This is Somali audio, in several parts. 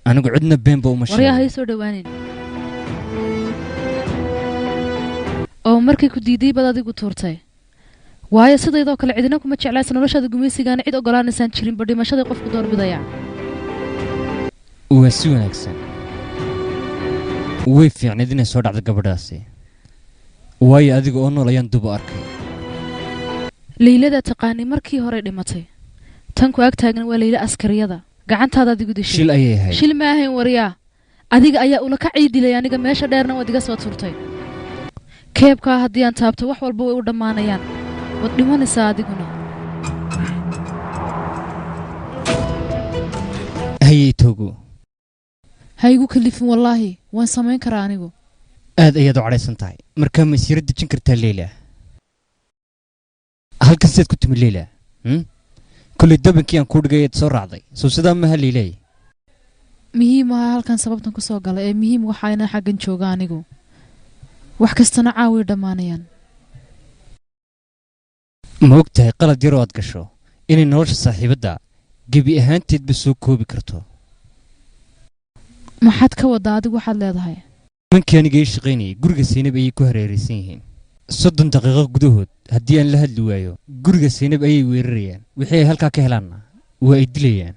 Anigu cidna beenba uma Waryaa, sheego. Ha ii soo dhowaanin. Oo markay ku diiday baad adigu tuurtay, waayo sidaydoo kale cidina kuma jeclaysa. Noloshaada gumaysigaana cid ogolaanaysaan jirinba, dhimashaday qofku doorbidaya. Waa si wanaagsan. Way fiicnayd inay soo dhacdo gabadhaasi, waayo adiga oo nool ayaan dub u arkay. Leyladaa taqaanay markii hore dhimatay. Tan ku ag taagan waa Leyla askariyada. Gacantaada adigu dishay. Shil ayay ahayd. Shil ma ahayn waryaa, adiga ayaa ula ka ciidilay aniga. Meesha dheerna waad iga soo turtay. Keebkaa haddii aan taabto, wax walba way u dhammaanayaan. Waad dhimanaysaa adiguna. Hayey Toogo. Ha igu kalifin, wallaahi waan samayn karaa anigu. Aad ayaad u cadhaysan tahay. Markaa ma isiira dejin kartaa, Leyla? Halkan sidaad ku timi, Leyla? Kolley dabankii aan kuu dhigay ayaad soo raacday, soo sidaa maha, Leylay? Muhiim aha halkan sababtan ku soo gala ee muhiim waxaa inaan xaggan jooga anigu. Wax kastana caaway dhammaanayaan. Ma og tahay qalad yaroo aad gasho inay nolosha saaxiibadda gebi ahaanteedba soo koobi karto? Maxaad ka waddaa adigu waxaad leedahay? Nimankii aniga ii shaqaynayay guriga Saynab ayay ku hareeraysan yihiin. 30 daqiiqo gudahood haddii aan la hadli waayo, guriga Saynab ayay weerarayaan. Wixii ay halkaa ka helaanna waa ay dilayaan.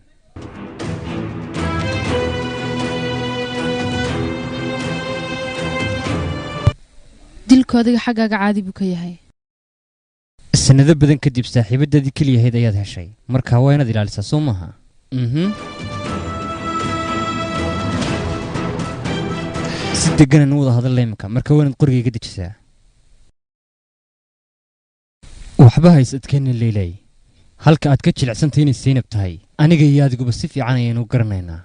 Dilku adiga xaggaaga caadi buu ka yahay. Sannado badan kadib saaxiibadaadii keliyahayd ayaad heshay. Markaa waa inaad ilaalisaa, soo maaha? Si deganaan u wada hadalla iminka. Marka waa inaad qorigayga dejisaa. Waxba hays adkeenin, Leylay. Halka aad ka jilicsantay inay Saynab tahay, aniga iyo adiguba si fiican ayaynu u garanaynaa.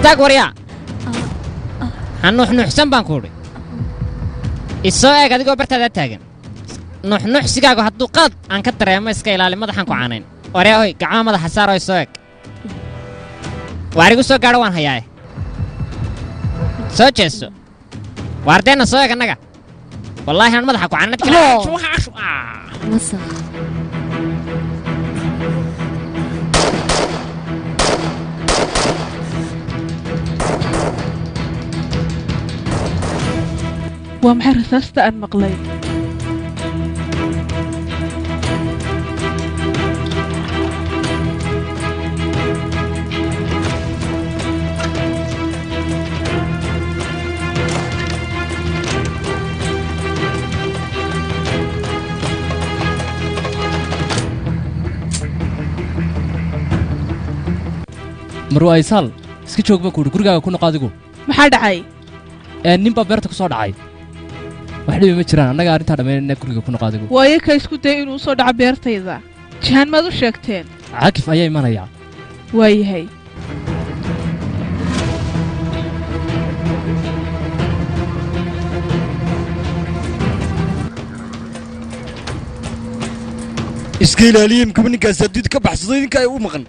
Istaag waryaa, ha nuuxnuuxsan baan ku udhi. Isoo eeg adigoo bartaadaa taagan. Nuuxnuuxsigaagu hadduu qalad aan ka dareemo, iska ilaali, madaxaan ku caanayn. Waryaa hoy, gacmaha madaxa saar oo isoo eeg. Waar igu soo gaadho, waan hayaaye. Soo jeeso waardeenna, soo eeg annaga. Wallaahi aan madaxa ku caanad. Wasakh. Waa maxay rasaasta aan maqlay? Marwa Aysaal, iska joog baan ku idhi. Gurigaaga ku noqo adigu. Maxaa dhacay? Ee nin baa beerta ku soo dhacay. Wax dhibi ma jiraan, annaga arrintaa dhammaynayna. Guriga ku noqo adigu. Waayo ka isku daya inuu soo dhaco beertayda, Jihaan maad u sheegteen? Caakif ayaa imanaya. Waayahay. Iska ilaaliya imkaba ninkaas. Hadduu idinka baxsado, idinka ay u maqan.